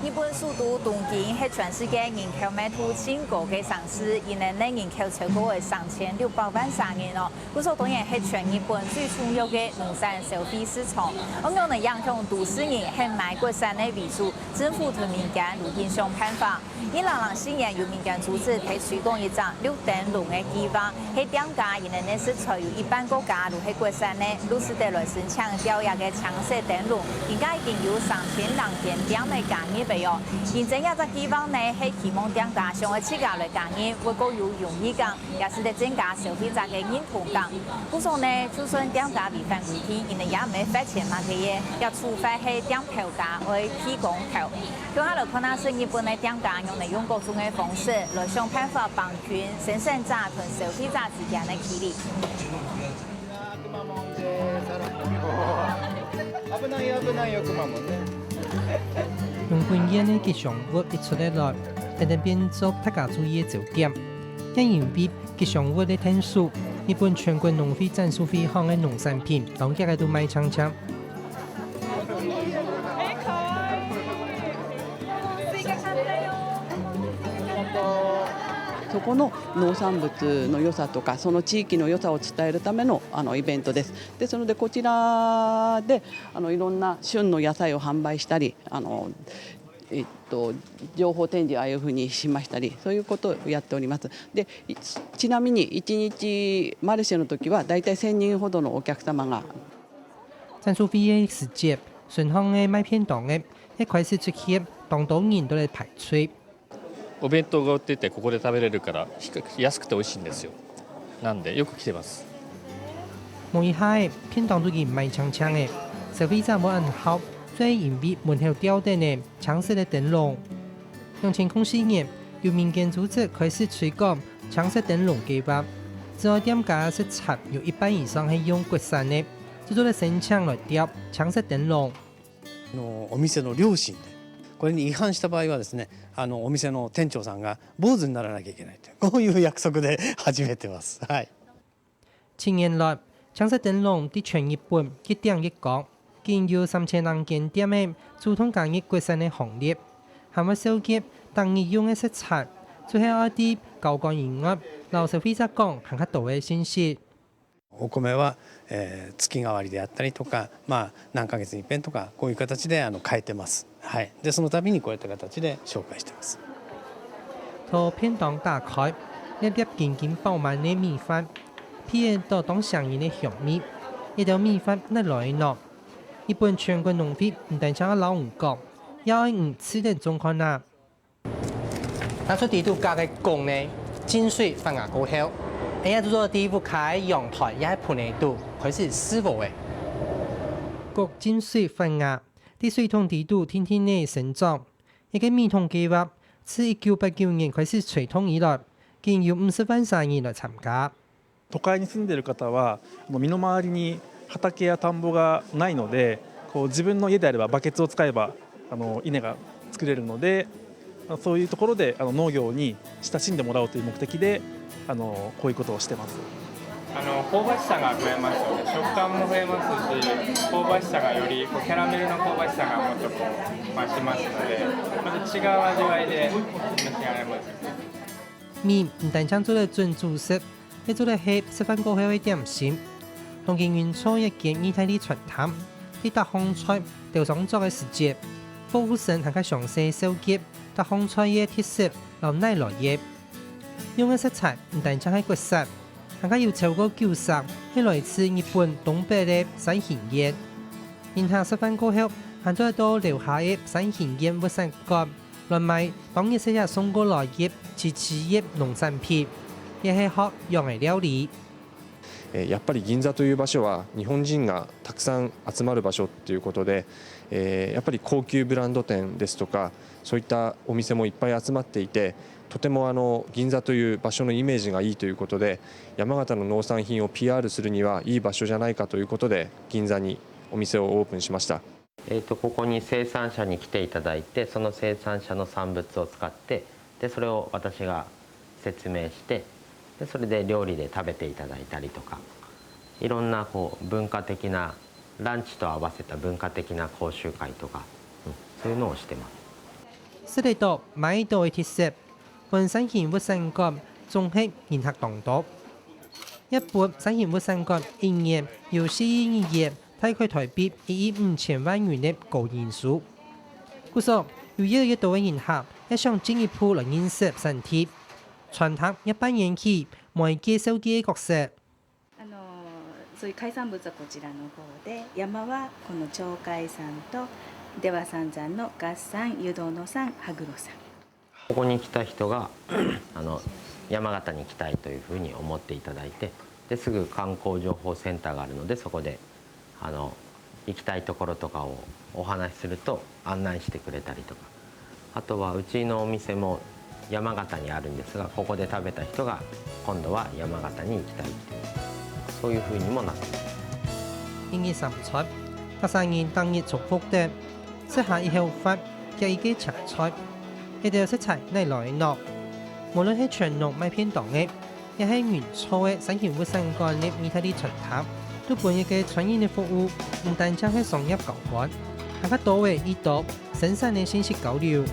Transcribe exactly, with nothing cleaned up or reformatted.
日本首都東京係全世界人口密度盡高个城市，一年个人口超過三千六百萬儕人哦。故所當然係全日本最重要个農產消費市場。仰般來影響都市人係買國產个為主，政府同民間就緊想辦法。二零零四年有民間組織提推廣一隻綠燈籠个計畫， 係店家因為呢食材有一半个價就係國產个，就使得來申請吊這个青色燈籠，而家已經有三千零間店个加入了喲。認證這隻計畫呢，係希望店家想愛自家來加入，會較有榮譽感，也使得增加消費者个認同感。故所呢，就算店家違反規定，因為也毋會罰錢麼个个，這處罰係店頭家愛提供頭。共下來看下，係日本个店家用來用各種个方式來想辦法幫 群生產者同消費者之間个距離。用本園个吉祥物一出來，等等變做大家注意个焦點。也因為吉祥物个𢯭手，日本全國農會展售會項个農產品，當遽个都賣淨淨。 そこの農産物の良さとか、その地域の良さを伝えるためのあのイベントです。ですので、こちらであのいろんな旬の野菜を販売したり、あのえっと情報展示をああいうふうにしましたり、そういうことをやっております。で、いちなみにいちにちマルシェの時は大体せんにんほどのお客様が 展售會个時節，順行个賣便當个，也開始出現，當多人都來排隊。お弁当が売ってて、ここで食べれるから、比較安くて美味しいんですよ。なんで、よく来てます。無一下仔，便當都已經賣淨淨了，消費者無恁好，就係因為門口吊等个青色个燈籠。兩千空四年，有民間組織開始推廣青色燈籠計畫，只要店家食材有一半以上係用國產个， 就做得申請來吊青色燈籠。あのお店の良心で、これに違反した場合はですね、あのお店の店長さんが坊主にならなきゃいけないと、こういう約束で始めてます。はい。七年來，青色燈籠在全日本一點一光，已經有三千零間店仔主動加入國產个行列，還會紹介逐日用个食材，最後愛在交關以外，摎消費者講還較多个信息。 お米は、えー月替わりであったりとか、まあ、何ヶ月に一遍とか、こういう形であの変えてます。はい。で、その度にこういった形で紹介してます。摎便當打開，粒粒緊緊飽滿个米飯，鼻得著當唌人个香味，一兜米飯哪來个呢？日本全國農會毋單淨愛摎你講，也愛你試等種看啊！ 拿出底肚加个枞仔，浸水發芽過後，恁樣就做得在屋下个陽台也係盆仔肚開始試禾了。枞浸水發芽，在水桶底肚定定仔生長。這个米桶計畫自一九八九年開始推動以來，已經有五十萬儕人來參加。 都会に住んでいる方は、あの身の回りに畑や田んぼがないので、こう自分の家であればバケツを使えばあの畝が作れるので、まあそういうところであの農業に親しんでもらおうという目的で、あのこういうことをしてます。あの香ばしさが増えますので食感も増えますし香ばしさがよりこうキャラメルの香ばしさがもっとこう増しますのでまた違う味わいで召し上がれます。 米毋單淨做得準主食，也做得係食飯過後个點心。東京銀座一間義大利餐廳，在逐項菜兜上桌个時節，服務生還較詳細紹介逐項菜个特色摎哪來个。用个食材毋單淨係國產，還較有超過九成係來自日本東北个山形縣。人客食飯過後，還做得到樓下个山形縣物產館 來買當日細阿送過來个七七一農產品，也係學仰仔料理。えーやっぱり銀座という場所は日本人がたくさん集まる場所ということで、えーやっぱり高級ブランド店ですとかそういったお店もいっぱい集まっていて、とてもあの銀座という場所のイメージがいいということで、山形の農産品を ピーアール するにはいい場所じゃないかということで銀座にお店をオープンしました。 えー、とここに生産者に来ていただいてその生産者の産物を使ってでそれを私が説明してでそれで料理で食べていただいたりとかいろんなこう文化的なランチと合わせた文化的な講習会とか、うん、そういうのをしてます。食得到、買得到个特色，分三星物產館總係人客當多。這擺三星物產館一年有四十二億，大概臺幣一億五千萬元个高人數。故所，有越來越多个人客也想進一步來認識產地，傳承這百年來梅記壽記个角色。あの、そういう海産物はこちらの方で、山はこの鳥海山と出羽三山の月山、湯殿山、羽黒山。ここに来た人があの山形に行きたいというふうに思っていただいて、ですぐ観光情報センターがあるので、そこであの行きたいところとかをお話しすると、案内してくれたりとか、あとはうちのお店も山形にあるんですが、ここで食べた人が今度は山形に行きたいっていう、そういうふうにもなっています。一日三餐，客家人逐日重複个，食下一口飯，夾一个青菜，這兜食材哪來个呢？無論係全農賣便當个，也係人坐个三星物產館个義大利餐廳，都分這个專業个服務，毋單淨係商業交換，還較多个一道生產个信息交流。